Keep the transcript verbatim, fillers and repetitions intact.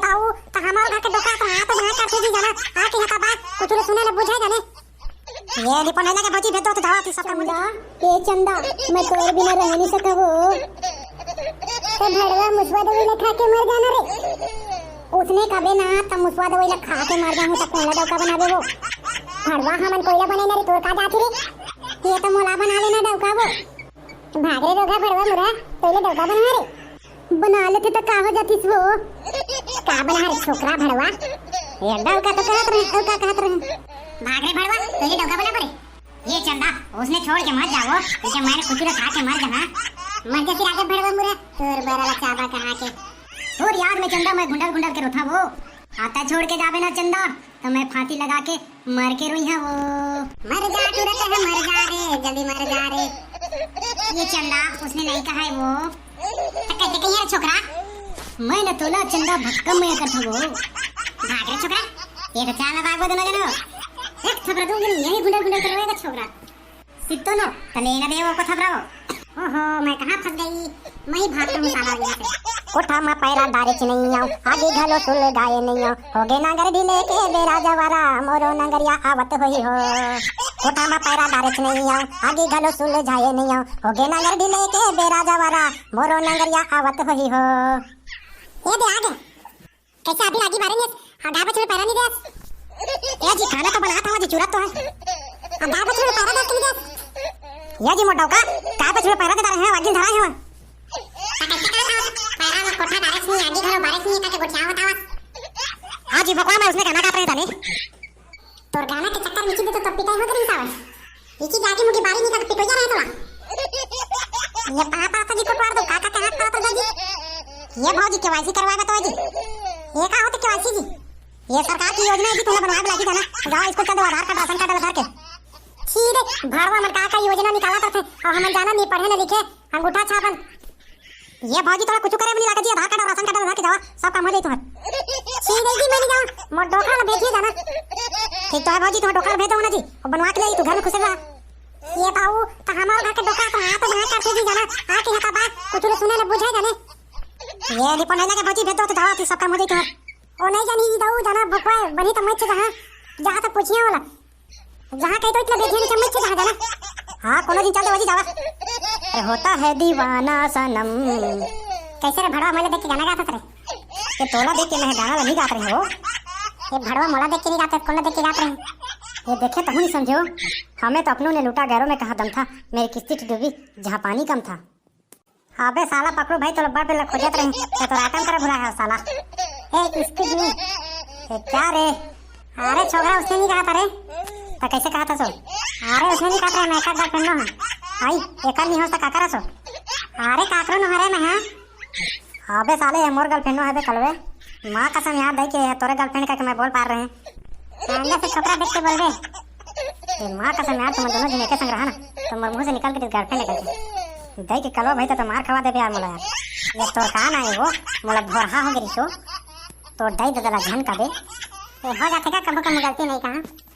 ताऊ, त हमर घर के डोका तो हाथ में करथे जी जाना, आके हता बात, कुछ ले सुने ले बुझे जाने। ये निपन लगे भौजी भेज दो तो जावा थी सबका मुझे। चंदा, ए चंदा, मैं तोर बिना रह नहीं सकबो। ते भड़वा मुसवा दवाई ले खा के मर जाना रे। उसने कबे ना त मुसवा दवाई ले खा के मर जाहूं त कोन ला डौका बनाबे वो। भड़वा हमन कोई ला बने ना रे, तोर का जात रे। ये तो मोला बना लेना डौका वो। भाग रे रोगहा भड़वा मुरा, तोले डौका बनवा रे। बना लेते त का हो जातिस वो? का बना रे छोकरा भड़वा? ये डौका तो कहत रहे, डौका कहत रहे। भाग रे भड़वा, तोले डौका बना रे। ये चंदा, उसने छोड़ के मत जावो, क्योंकि मैंने कुछ खा के मर जाना। मर जा फिर आगे भड़वा मुरा, तोर बरा ला चाबा कहाँ के। तोर याद में चंदा मैं गुंडल गुंडल के रोथा वो। आता छोड़ के जाबे ना चंदा, तो मैं फांसी लगा के मर के रोइहा वो। मर जा तू रे, कहे मर जा रे, जल्दी मर जा रे। ये चंदा, उसने नहीं कहा है वो। तो कैसे कही है छोकरा? मैं न तोला चंदा भक्कम मैं करता वो। भाग रे छोकरा, ये तो चाल ना भागो दोनों जनो। एक थपरा दूंगी नहीं, यही गुंडल गुंडल कर रोएगा छोकरा। सित्तो नो, तले ना दे वो को थपरा वो। ओहो, मैं कहाँ फंस गई? मैं ही भागता हूँ साला यहाँ से। कोठा मा पैरा डारे च नहीं आऊँ, आगे घलो सुलगाए नहीं आऊँ। हो गे नांगर ढीले के बेरा जवारा, मोरो नांगरिया आवत होही हो। कोठा मा पैरा डारे च नहीं आऊँ, आगे घलो सुलगाए नहीं आऊँ। हो गे नांगर ढीले के बेरा जवारा, मोरो नांगरिया आवत होही हो। ये दे आगे। कैसे अभी आगी मारेंगे? हाँ, गाय बछड़े पैरा नहीं दे। ए जी, खाना तो बना था जी, चूरा तो है। अब गाय बछड़े पैरा दे के नहीं दे। ये जी मोटा का, गाय बछड़े पैरा देता रहे हैं, वागिन धरा है। तो कैसे कहा था? पैरा में कोठा बारिश नहीं, आगी घरो बारिश नहीं, ताकि गोठिया होता बस। हाँ जी, भगवान, मैं उसने गाना गात रहे था नहीं। तोर गाना के चक्कर में चीज तो तब पिटाई हो गई सावन। इसी जाके मुझे बारी नहीं कर पिटोइया रहे तोला। ये पापा तो जी कोटवार दो, काका के हाथ पात जी। ये भौजी केवाईसी करवाए बताओ जी। ये का होते केवाईसी जी? ये सरकार की योजना है जी, तुम्हें बनवाए बुलाई जाना। जाओ इसको चल दो आधार कार्ड, राशन कार्ड धर के। छी रे, भड़वा मन का का योजना निकाला करथे, और हमन जाना नहीं पढ़े न लिखे, अंगूठा छापन। ये भौजी तोला कुछ करे नहीं लागे जी, आधार कार्ड और राशन कार्ड धर के जावा, सब काम हो जाई तुम्हार। छी रे जी, मैं नहीं जाऊँ, मोर डोकरा ला भेजिए जाना। ठीक तो है भौजी, तुम्हार डोकरा भेज दो ना जी, और बनवा के ले आई तू घर में खुश रहा। ये बाबू, तो हमारे घर के डोकरा तो हाथ में करके जी जाना, आके यहाँ का बात कुछ ले सुने ले बुझे जाने। ये निपन नहीं लगे भौजी, भेज दो तो जावा, फिर सब काम हो जाई तुम्हार। ओ नहीं जानी जी, दाऊ जाना भुकवा बनी तो मत जहाँ, जहाँ तो पूछिए वाला। जहाँ कही तो इतना बेचैन चम्मच से जहाँ जाना। हाँ, कोनो दिन चल दो जी जावा। अरे होता है दीवाना सनम। कैसे रे भड़वा, मोला देख के गाना गात रे? ये तोला देख के मैं गाना नहीं गात रहे हो। ये भड़वा मोला देख के नहीं गाते, कोला देख के गात रहे। ये देखे तो नहीं समझो। हमें तो अपनों ने लूटा, गैरों में कहाँ दम था। मेरी किस्ती डूबी, जहाँ पानी कम था। अबे साला पकड़ू भाई, तोला बड़ बेला खोजत रही, तो तोर आइटम करे भुलाए हो साला। ए, excuse me। ए, क्या रे? अरे छोकरा, उसने नहीं कहा था रे। तो कैसे कहा था सो? अरे उसने नहीं कहा था, मैं का गर्लफ्रेंड हूँ। आई, एकर नहीं हो तो का करा सो? अरे काकरो न हरे मैं, हाँ। अबे साले, ये मोर गर्लफ्रेंड है बे कलवे। माँ कसम यार, दई के तोरे गर्लफ्रेंड का मैं बोल पार रहे। अंदर से छोकरा देख के बोलबे। ए माँ कसम यार, तुम दोनों जन एके संग रहा ना, तो मोर मुंह से निकल के गर्लफ्रेंड निकल के। दई के कलवा भाई तो मार खवा देबे यार मोला यार। ये तोर का ना है वो, मोला भोरहा हो गई सो। तो दई ददला झन का बे। ए हो जाथे का कभू कभू गलती नहीं कहा।